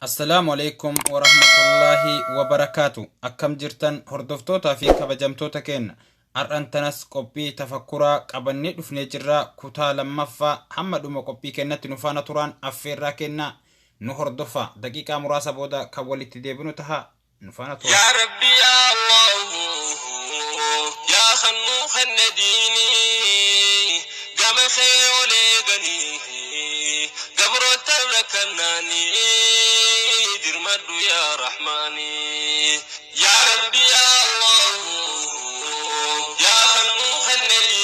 Assalaamu alaikum warahmatullaahi wabarakaatu. Akkam jirtan, hordoftootaa fi kabajamtoota keenya? Har'an tanas qophii tafakkuraa qabannee dhufnee jirra, kutaa lammaffaa. Hamma dhuma qophii kennatti nu faana turaan affeerraa kennaa. Nu hordofa. Daqiiqaa muraasa booda kan walitti deebinu taha. Nu faana tura. يا ربي يا الله، يا خنو خنديني قام خيولي غني قبرو تركناني درمدو يا رحماني. يا ربي يا الله، يا خنو خنديني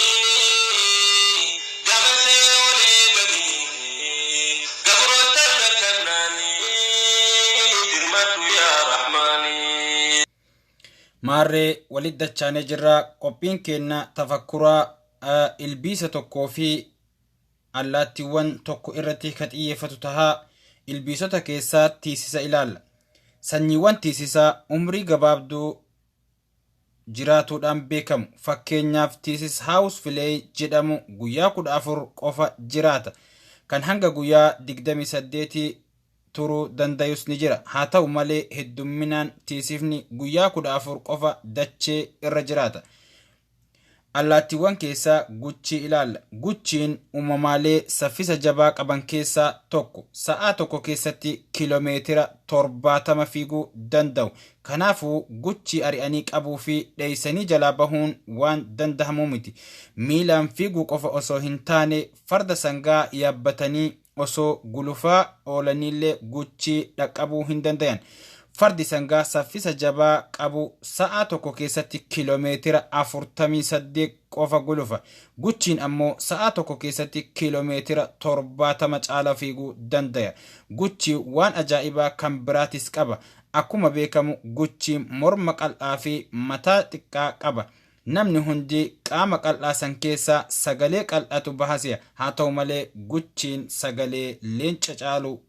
قام خيولي غني قبرو تركناني درمدو يا رحماني. Maarree, walitti dachaanee jirra. Qophiin keenya tafakkuraa ilbiisa tokkoo fi allaattiiwwan tokko irratti kan xiyyeeffatu tahaa. Ilbiisota keessaa tiisisa ilaalla. Sanyiiwwan tiisisaa umrii gabaabduu jiraatuudhaan beekamu. Fakkeenyaaf, tiisis house fly jedhamu guyyaa 14 qofa jiraata. Kan hanga guyyaa 28 turuu danda'us ni jira. Haa ta'u malee, heddumminaan tiisifni guyyaa 14 qofa dachee irra jiraata. Allaattiiwwan keessaa guchii ilaalla. Guchiin uumamaalee saffisa jabaa qaban keessaa tokko. Sa'aa tokko keessatti kiiloomeetira 70 fiiguu danda'u. Kanaafuu guchii ari'anii qabuu fi dheeysanii jalaa bahuun waan danda'amu miti. Miilaan fiiguu qofa osoo hin taane, farda sangaa yaabbatanii osoo gulufaa oolaniillee guchii dhaqqabuu hin dandayan. Fardi sangaa saffisa jabaa qabu sa'aa tokko keessatti kiiloomeetira 48 qofa gulufa. Guchiin ammoo sa'aa tokko keessatti kiiloomeetira 70 caala fiiguu dandaya. Guchi waan ajaa'ibaa kan biraatis qaba. Akkuma beekamu, guchiin morma qal'aa fi mataa xiqqaa qaba. Namni hundi qaama qal'aa san keessaa sagalee qal'atu bahasiya. Haa ta'u malee, guchiin sagalee leenca caalu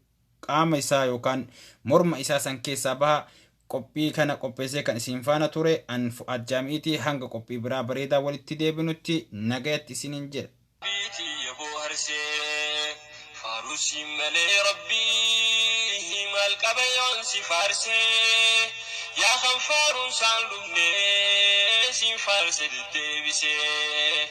qaama isaa yookaan morma isaa san keessaa baha. Qophii kana qopheessee kan isin faana ture an Fu'aad Jaami'iiti. Hanga qophii biraa bareedaa walitti deebinutti nagayatti isiniin jedha. Rabbiitii yaboo harsee faarusiin malee rabbii maal qaba yoon si faarsee? Yaa kan faaruun saan dhumne siin faarse deddeebisee.